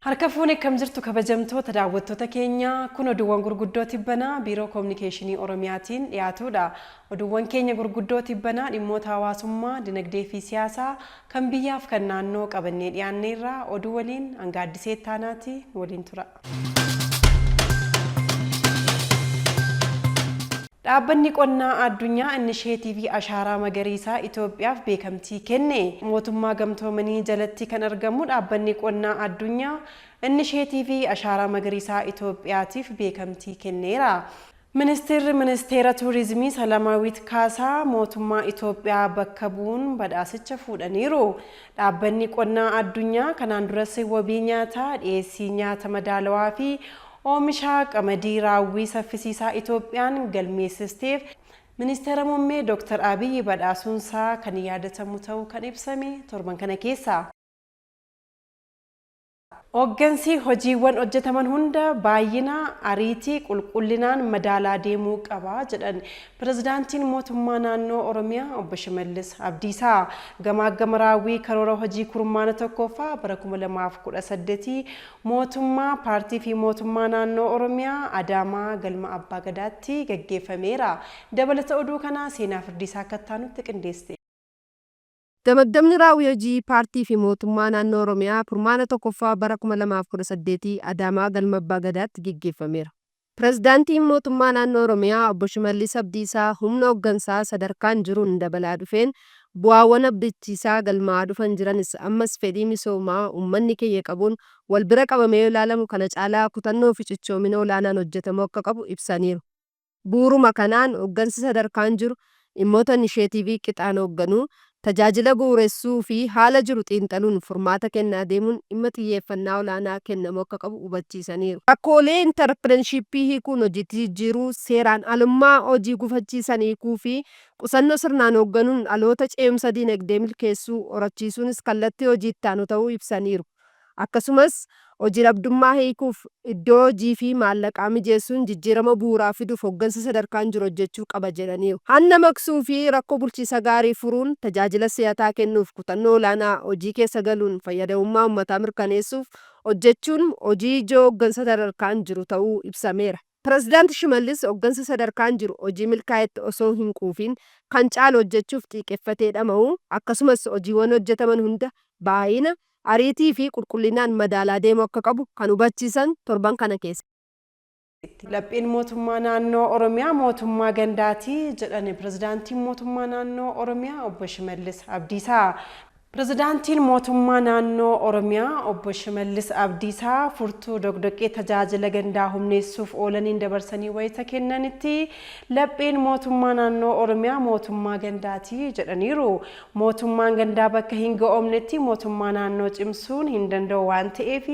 Harka fuune akkam jirtu kabajamtoota daawwattoota keenya kun oduuwwan gurguddoo tibbanaa biiroo koominikeeshinii Oromiyaatiin dhiyaatudha. Oduuwwan keenya gurguddoo tibbanaa dhimmoota hawaasummaa, dinagdee fi siyaasaa kan biyyaaf kan naannoo qabannee dhiyaanneerra oduu waliin hanga Addisee Ittaanaati waliin tura. Dhaabbanni qonnaa addunyaa innisheetiivii ashaaraa magariisaa Itoophiyaaf beekamtii kenne. Mootummaa gamtoomanii jalatti kan argamu dhaabbanni qonnaa addunyaa innisheetiivii ashaaraa magariisaa Itoophiyaatiif beekamtii kenneera. Ministeerri Ministeera Turizimii Salaamaawit Kaasaa mootummaa Itoophiyaa bakka bu'uun badhaasicha fuudhaniiru. Dhaabbanni qonnaa addunyaa kanaan duras wabii nyaataa, dhiyeessii nyaata madaalawaa fi oomisha qamadii raawwii saffisiisaa Itoophiyaan galmeessisteef Ministeera Muummee Dr. Abiyyi badhaasuunsaa kan yaadatamu ta'uu kan ibsame torban kana keessa. Hooggansi hojiiwwan hojjetaman hunda baay'ina, ariitii, qulqullinaan madaalaa deemuu qaba jedhan pirezidaantiin mootummaa naannoo Oromiyaa obbo Shimallis Abdiisaa. Gamaagama raawwii karoora hojii kurmaana tokkoffaa bara 2018 mootummaa paartii fi mootummaa naannoo Oromiyaa Adaamaa galma Abbaa Gadaatti gaggeeffameera. Dabalata oduu kanaa Seenaa Firdiisaa akka itti qindeessite. Gamaaggamni raawwii hojii paartii fi mootummaa naannoo Oromiyaa kurmaana tokkoffaa bara 2018 Adaamaa galma Abbaa Gadaatti gaggeeffameera. Pirezidaantiin mootummaa naannoo Oromiyaa obbo Shimallis Abdiisaa humna hooggansaa sadarkaan jiruun dabalaa dhufeen bu'aawwan abdachiisaa galmaa'aa dhufan jiranis ammas fedhii misoomaa uummanni keenya qabuun wal bira qabamee yoo ilaalamu kana caalaa kutannoo fi cichoomina olaanaan hojjetamuu akka qabu ibsaniiru. Bu'uuruma kanaan hooggansi sadarkaan jiru dhimmoota inisheetiivii qixaan hoogganuu, tajaajila bu'uuressuu fi haala jiru xiinxaluun furmaata kennaa deemuun dhimma xiyyeeffannaa olaanaa kennamuu akka qabu hubachiisaniiru. Rakkoolee intarpirenshiippii hiikuun hojiitti jijjiiruu, seeraan alummaa hojii gufachiisan hiikuu fi qusannoo sirnaan hoogganuun dhaloota ce'umsa dinagdee milkeessuu horachiisuunis kallattii hojii itti aanu ta'uu ibsaniiru. Akkasumas hojii dhabdummaa hiikuuf iddoo hojii fi maallaqaa mijeessuun jijjiirama bu'uuraa fiduuf hooggansa sadarkaan jiru hojjechuu qaba jedhaniiru. Hanna maqsuu fi rakkoo bulchiinsa gaarii furuun tajaajila si'ataa kennuuf kutannoo olaanaa hojii keessa galuun fayyadamummaa uummataa mirkaneessuuf hojjechuun hojii ijoo hooggansa sadarkaan jiru ta'uu ibsameera. Pirezidaanti Shimallis hooggansa sadarkaan jiru hojii milkaa'etti osoo hin quufiin kan caalu hojjechuuf xiiqeffatee dhama'uu akkasumas hojiiwwan hojjetaman hunda baay'ina, ariitii fi qulqullinaan madaalaa deemuu akka qabu kan hubachiisan torban kana keessa. Lapheen mootummaa naannoo Oromiyaa mootummaa gandaatii jedhan pirezidaantiin mootummaa naannoo Oromiyaa obbo Shimallis Abdiisaa. Pirezidaantiin mootummaa naannoo Oromiyaa obbo Shimallis Abdiisaa furtuu doqdoqqee tajaajila gandaa humneessuuf oolaniin dabarsanii wayita kennanitti lapheen mootummaa naannoo Oromiyaa mootummaa gandaatii jedhaniiru. Mootummaan gandaa bakka hin ga'oomnetti mootummaa naannoo cimsuun hin danda'u waan ta'eef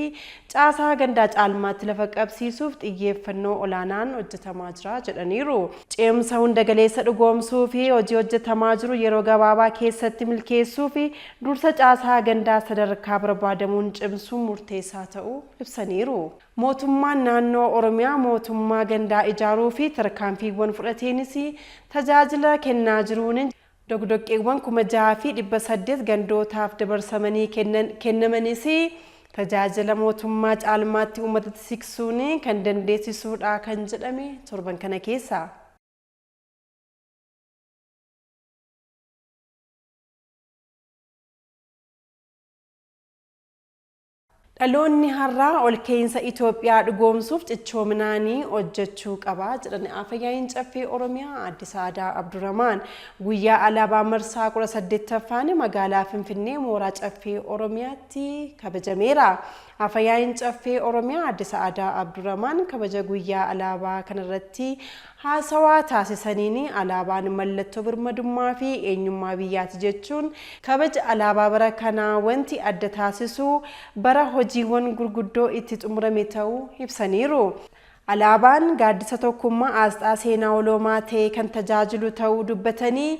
caasaa gandaa caalmaatti lafa qabsiisuuf xiyyeeffannoo olaanaan hojjetamaa jira jedhaniiru. Ce'umsa hunda galeessa dhugoomsuu fi hojii hojjetamaa jiru yeroo gabaabaa keessatti milkeessuu fi dursa caasaa gandaa sadarkaa barbaadamuun cimsuun murteessaa ta'uu ibsaniiru. Mootummaan naannoo Oromiyaa mootummaa gandaa ijaaruu fi tarkaanfiiwwan fudhateenis tajaajila kennaa jiruun doqdoqqeewwan 6,800 gandootaaf dabarsamanii kennamanis tajaajila mootummaa caalmaatti uummatatti siqsuun kan dandeessisuudha kan jedhame torban kana keessa. Dhaloonni har'aa ol ka'iinsa Itoophiyaa dhugoomsuuf cichoominaanii hojjechuu qaba jedhan Afyaa'iin Caffee Oromiyaa Aadde Sa'aadaa Abdurrahmaan. Guyyaa alaabaa marsaa 18ffaan magaalaa Finfinnee mooraa Caffee Oromiyaatti kabajameera. Afyaa'iin Caffee Oromiyaa Aadde Sa'aadaa Abdurrahmaan kabaja guyyaa alaabaa kanarratti haasawaa taasisaniin alaabaan mallattoo birmadummaa fi eenyummaa biyyaati jechuun kabaja alaabaa bara kanaa wanti adda taasisu bara hojiiwwan gurguddoo itti xumurame ta'uu ibsaniiru. Alaabaan gaaddisa tokkummaa aasxaa seenaa waloomaa ta'ee kan tajaajilu ta'uu dubbatanii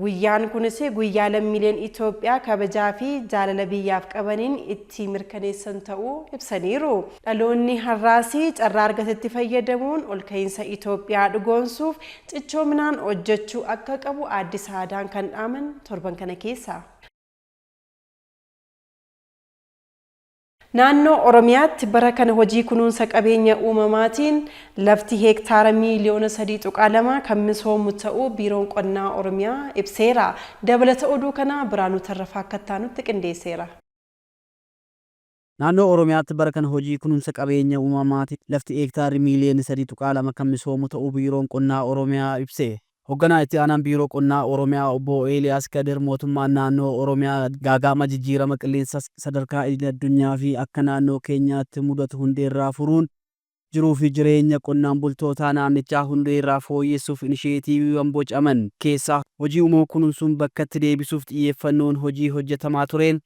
guyyaan kunis guyyaa lammiileen Itoophiyaa kabajaa fi jaalala biyyaaf qabaniin itti mirkaneessan ta'uu ibsaniiru. Dhaloonni har'aas carraa argatetti fayyadamuun ol ka'iinsa Itoophiyaa dhugoomsuuf cichoominaan hojjechuu akka qabu Aadde Sa'aadaan kan dhaaman torban kana keessa. Naannoo Oromiyaatti bara kana hojii kunuunsa qabeenya uumamaatiin lafti heektaara miiliyoona 3.2 kan misoomu ta'uu Biiroon Qonnaa Oromiyaa ibseera. Dabalata oduu kanaa Biraanuu Tarrafaa akka itti qindeesseera. Naannoo Oromiyaatti bara kana hojii kunuunsa qabeenya uumamaatiin lafti heektaarri miiliyoona 3.2 kan misoomu ta'uu Biiroon Qonnaa Oromiyaa ibse. Hoogganaa itti aanaan Biiroo Qonnaa Oromiyaa Obbo Eeliyaas Kadir mootummaan naannoo Oromiyaa gaaga'ama jijjiirama qilleensaa sadarkaa idil addunyaa fi akka naannoo keenyaatti mudatu hundeerraa furuun jiruu fi jireenya qonnaan bultootaa naannichaa hundeerraa fooyyessuuf inisheetiiviiwwan bocaman keessaa hojii uumama kunuunsuun bakkatti deebisuuf xiyyeeffannoon hojii hojjetamaa tureen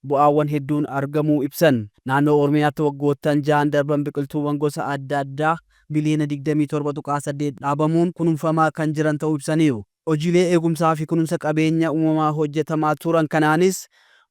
bu'aawwan hedduun argamuu ibsan. Naannoo Oromiyaatti waggoottan 6 darban biqiltuuwwan gosa adda addaa biliyoona 27.8 dhaabamuun kunuunfamaa kan jiran ta'uu ibsaniiru. Hojiilee eegumsaa fi kunuunsa qabeenya uumamaa hojjetamaa turan kanaanis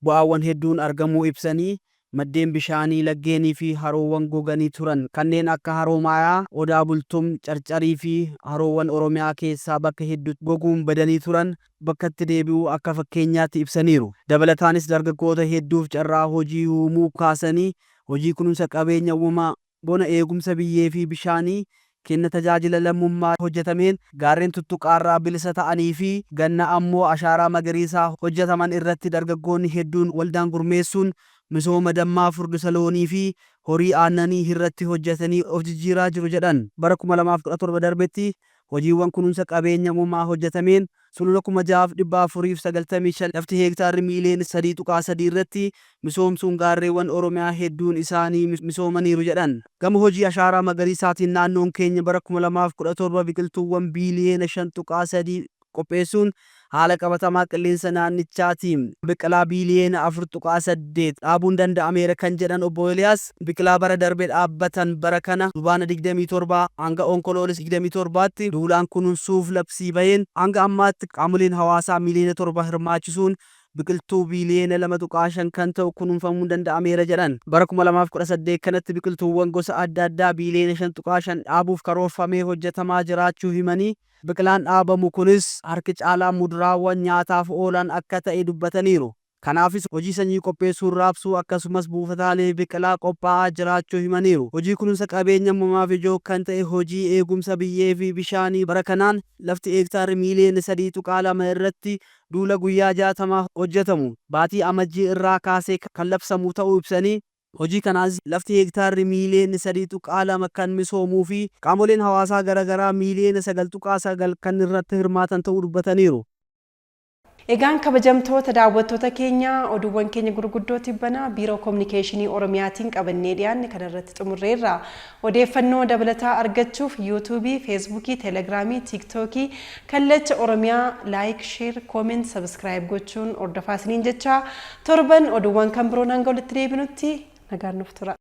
bu'aawwan hedduun argamuu ibsanii, maddeen bishaanii, laggeenii fi haroowwan goganii turan kanneen akka Haroo Maayaa, Odaa Bultum, Carcarii fi haroowwan Oromiyaa keessaa bakka hedduutti goguun badanii turan bakkatti deebi'uu akka fakkeenyaatti ibsaniiru. Dabalataanis dargaggoota hedduuf carraa hojii uumuu kaasanii, hojii kunuunsa qabeenya uumamaa, bona eegumsa biyyee fi bishaanii, kenna tajaajila lammummaa hojjetameen gaarreen tuttuqaarraa bilisa ta'anii fi ganna ammoo ashaaraa magariisaa hojjetaman irratti dargaggoonni hedduun waldaan gurmeessuun misooma dammaa, furdisa loonii fi horii aannanii irratti hojjetanii of jijjiiraa jiru jedhan. Bara 2017 darbetti hojiiwwan kunuunsa qabeenya uumamaa hojjetameen sulula 6,495 lafti heektaarri miiliyoona 3.3 irratti misoomsuun gaarreewwan Oromiyaa hedduun isaanii misoomaniiru jedhan. Gama hojii ashaaraa magariisaatiin naannoon keenya bara 2017 biqiltuuwwan biiliyoona 5.3 qopheessuun haala qabatamaa qilleensa naannichaatiin biqilaa biiliyoona 4.8 dhaabuun danda'ameera kan jedhan Obbo Eeliyaas, biqilaa bara darbe dhaabbatan bara kana Fulbaana 27 hanga Onkoloolessa 27tti duulaan kunuunsuuf labsii baheen hanga ammaatti qaamoleen hawaasaa miiliyoona 7 hirmaachisuun biqiltuu biiliyoona 2.5 kan ta'u kunuunfamuun danda'ameera jedhan. Bara 2018 kanatti biqiltuuwwan gosa adda addaa biiliyoona 5.5 dhaabuuf karoorfamee hojjetamaa jiraachuu himanii, biqilaan dhaabamu kunis harki caalaa muduraawwan nyaataaf oolan akka ta'e dubbataniiru. Kanaafis hojii sanyii qopheessuun raabsuu akkasumas buufataalee biqilaa qophaa'aa jiraachuu himaniiru. Hojii kunuunsa qabeenya uumamaaf ijoo kan ta'e hojii eegumsa biyyee fi bishaanii bara kanaan lafti heektaarri miiliyoona 3.2 irratti duula guyyaa 60 hojjetamu baatii Amajjii irraa kaasee kan labsamu ta'uu ibsanii, hojii kanaanis lafti heektaarri miiliyoona 3.2 kan misoomuu fi qaamoleen hawaasaa garaagaraa miiliyoona 9.9 kan irratti hirmaatan ta'uu dubbataniiru. Egaan kabajamtoota daawwattoota keenya, oduuwwan keenya gurguddoo tibbana Biiroo Kominikeeshinii Oromiyaatiin qabannee dhiyaanne kanarratti xumurreerra. Odeeffannoo dabalataa argachuuf Yuutuubii, Feesbuukii, Teelegiraamii, Tiiktookii Kallacha Oromiyaa like, share, comment, subscribe gochuun hordofaa isiniin jecha, torban oduuwwan kan biroon hanga walitti deebinutti nagaan nuuf tura.